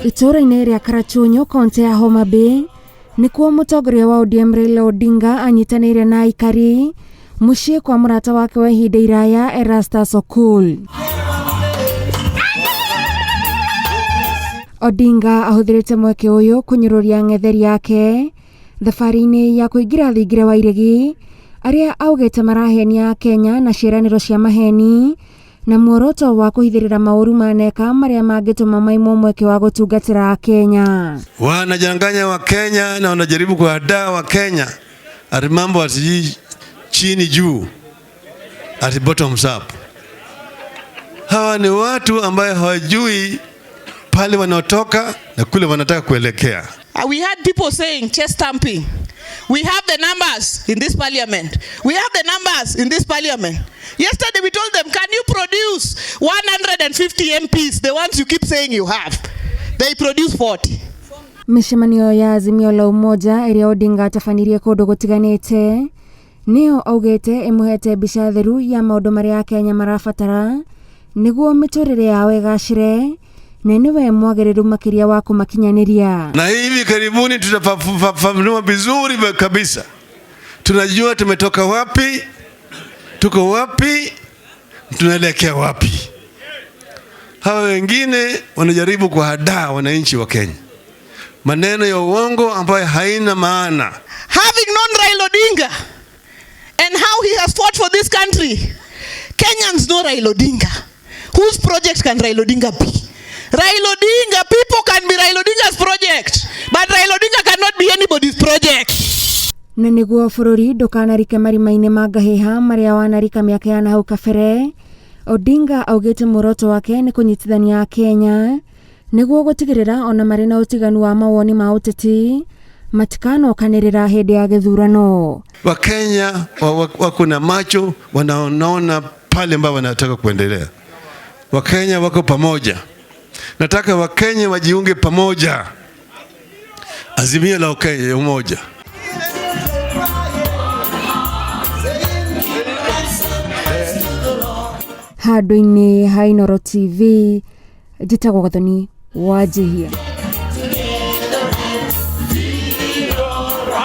Itũũra-inĩ rĩa Karachuonyo, kaunti ya Homa Bay, nĩkuo mũtongoria wa ODM Raila Odinga anyitanĩire na aikari mũciĩ kwa mũrata wake wa ihinda iraya Erastus Okul. Odinga ahũthĩrĩte mweke ũyũ kũnyũrũria ng'etheri yake thabarĩ-inĩ ya kũingĩra thingira wa iregi arĩa augĩte marahenia Kenya na ciĩranĩro cia maheni na muoroto wa kũhithĩrĩra maũru maneka marĩa mangĩtũma maimwo mweke wa gũtungatĩra Kenya. Wanajanganya wa Kenya na wanajaribu kuhadaa wa Kenya ati mambo ati chini juu, ati bottoms up. Hawa ni watu ambayo hawajui pale wanaotoka na kule wanataka kuelekea. We had people saying, chest stamping, we have the numbers in this parliament. We have the numbers in this parliament. Yesterday we told them, can you produce 150 MPs, the ones you keep saying you have? They produce 40. Mĩcemanio ya Azimio la Umoja ĩrĩa Odinga atabanirie kũndũ gũtiganĩte nĩyo augĩte ĩmũhete mbica theru ya maũndũ marĩa Akenya marabatara nĩguo mĩtũrĩre yao ĩgacĩre na nĩwe mwagĩrĩru makĩria wa kũmakinyanĩria. Na hivi karibuni tutafafanua vizuri kabisa, tunajua tumetoka wapi, tuko wapi, tunaelekea wapi. Hawa wengine wanajaribu kuhadaa wananchi wa Kenya maneno ya uongo ambayo haina maana. Having known Raila Odinga and how he has fought for this country, Kenyans know Raila Odinga. Whose project can Raila Odinga be? Raila Odinga, people can be Raila Odinga's project, but Raila Odinga cannot be anybody's project. Na nĩguo bũrũri ndũkanarike marima-inĩ ma ngahĩha marĩa wanarika mĩaka ya nahau kabere, Odinga augĩte muoroto wake nĩ kũnyitithania Akenya nĩguo gũtigĩrĩra ona marĩ na ũtiganu wa mawoni ma ũteti matikanokanĩrĩra hĩndĩ ya gĩthurano. Wakenya wako na macho, wanaona pale ambapo wanataka kuendelea. Wakenya wako pamoja. Nataka Wakenya wajiunge pamoja, Azimio la Wakenya umoja. Handũ-inĩ ha Inooro TV, njĩtagwo Gathoni Wanjihia.